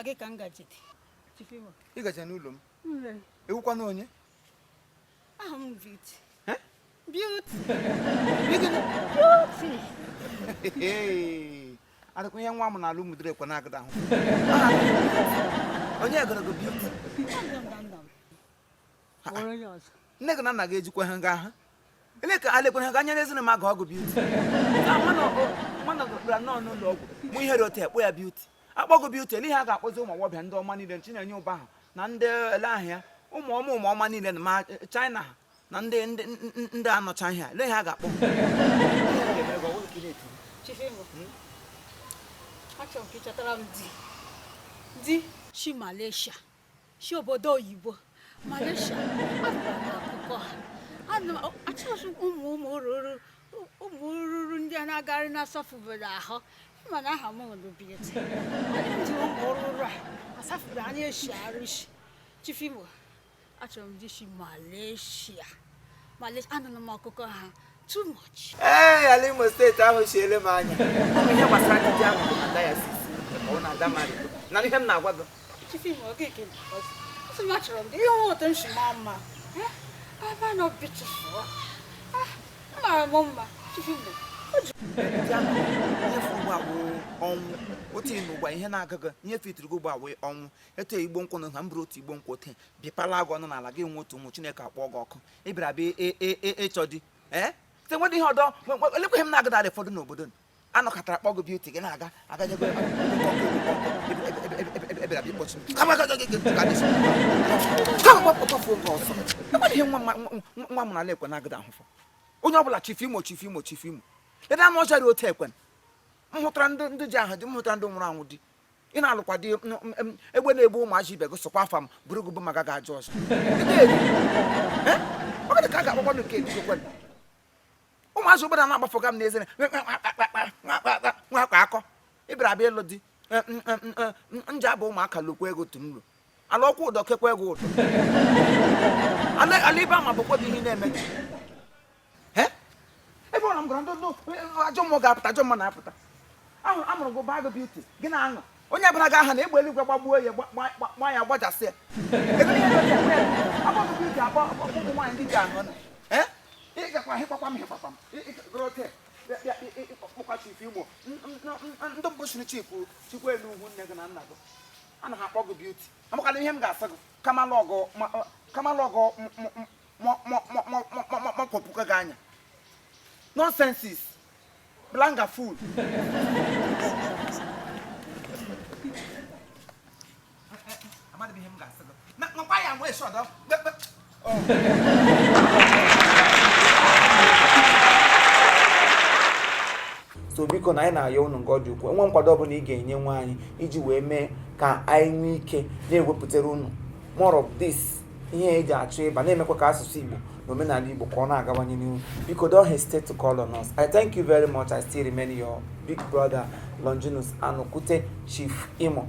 gị ka m gajide. Chief Imo. Ị gaje n'ụlọ m? Ị wụkwanụ onye? Aha m Beauty. Beauty. Gịnị? Beauty. Adịkwa ihe nwa m n'ala ụmụdịrị ekwe na-agụda ahụ. Onye gụrụ gị Beauty? Nne gị na nna gị ejikwa ha nga ha ele ka alekwere ha ga anya n'ezinụlọ ma gụọ gị Beauty. Mmanụ bịara nnọọ n'ụlọ ọgwụ mụ ihere otu ekpo ya Beauty akpọgo Beauty. Ele ihe a ga-akpọzi ụmụ agbọghọbịa ndị ọma niile, Chinenye Ụba ha na ndị ele ahụ ya, ụmụ ọma, ụmụ ọma niile na ma China ha na ndị ndị ndị anọcha ihe a, ele ihe a ga-akpọ? Chief Imo, achọrọ m ka ị chọtara m di, di si Malaysia, si obodo oyibo Malaysia. Anụrụ m akụkọ ha. Achọghị m ụmụ ụmụ ruru ụmụ ruru ndị a na-agagharị na-asafubere ahụ mana aha m bụ Beauty. Onye ndị ụmụ ruru a asafubere anya esi arụ isi. Chief Imo, achọrọ m di si Malaysia. Malaysia, anụrụ m akụkọ ha too much. Ee, ala Imo steeti ahụ chiele m anya. Ọ bụ ihe gbasara ndị ahụ bụ na diocese ka ọ na-ada mmadụ na ihe m na-agwa gị. Chief Imo, okeke sị m achọrọ m di ihe nwa otu m si maa mma. Eh, am I not beautiful? Ah, mara m mma, Chief Imo. Ndị ahụ ihe furu ugbu a wụ ọnwụ otu ị n'ugbu a, ihe na-agaghị ihe fitiri gị ugbu a wụ ọnwụ. Etu igbo nkwụ na m bụrụ otu igbo nkwụ ote bịpala agụ ọnụ n'ala gị nwe otu nwụ Chineke akpọ gị ọkụ. Ị bịara bịa ịchọ di ee site nwedị ihe ọdọ elekweghị m na-agada ụfọdụ n'obodo anọkọtara kpọ gị Beauty gị na-aga agajego ebịara bịa ịkpọchi m kpọkpọkpọkpọfuo gị ọsọ. Enwere ihe nwa m n'ala ekwe na-agada ahụfụ onye ọbụla. Chief Imo, Chief Imo, Chief Imo, ebe anụ ọcha dị otu ekwe m hụtara ndị ndị ji aha di m hụtara ndị nwụrụ anwụ di ị na-alụkwa di egbe na-egbu ụmụazị ibe gị sokwa afa m bụrụ gị bụ maka gị ajọ ọzọ. Ọ dị ka a ga-akpọkwa nke ebigokwe ụmụazị obodo na-agbafọga m n'ezere nwa akpa akọ. Ị bịara abịa ịlụ di nje abụ ụmụaka lokwa ego otu nlo ala ọkwa ụdọ kekwa ego ụdọ ala ibe ama bụkwa dị ihe na-eme gị ebe ọ na m gwara ndị ajọ mmụọ ga-apụta, ajọ mmụọ na-apụta ahụ amụrụ gị baa gị Beauty gị na-aṅụ onye bụla ga aha na egbe eluigwe gbagbuo ya gba ya gbajasị ya ego ihe dị otu akpọ gị Beauty akpọ ụmụ nwaanyị ndị ji ahụ na ị gakwa hịkwakwa m hịkwakwa m gụrụ kpọkwa Chief Imo. Ndị mbụ siri Chief chikwa elu ugwu nne gị na nna gị a na ha akpọ gị Beauty amakwana ihe m ga-asa gị kamalọgụ mọkwọpụka gị anya nonsenses blanga fool. Amadị ihe m ga-asị gị nakwa ya nwee shọdọ. So biko na anyị na-ayọ unu nke ọ dị ukwuu, enwe nkwado ọbụla ị ga-enye nwa anyị iji wee mee ka anyị nwee ike na-ewepụtara unu more of this ihe eji achọ ịba na-emekwa ka asụsụ Igbo na omenala Igbo ka ọ na-agawanye n'ihu. Biko, don't hesitate to call on us. I thank you very much. I still remain your big brother, Longinus Anukute, Chief Imo.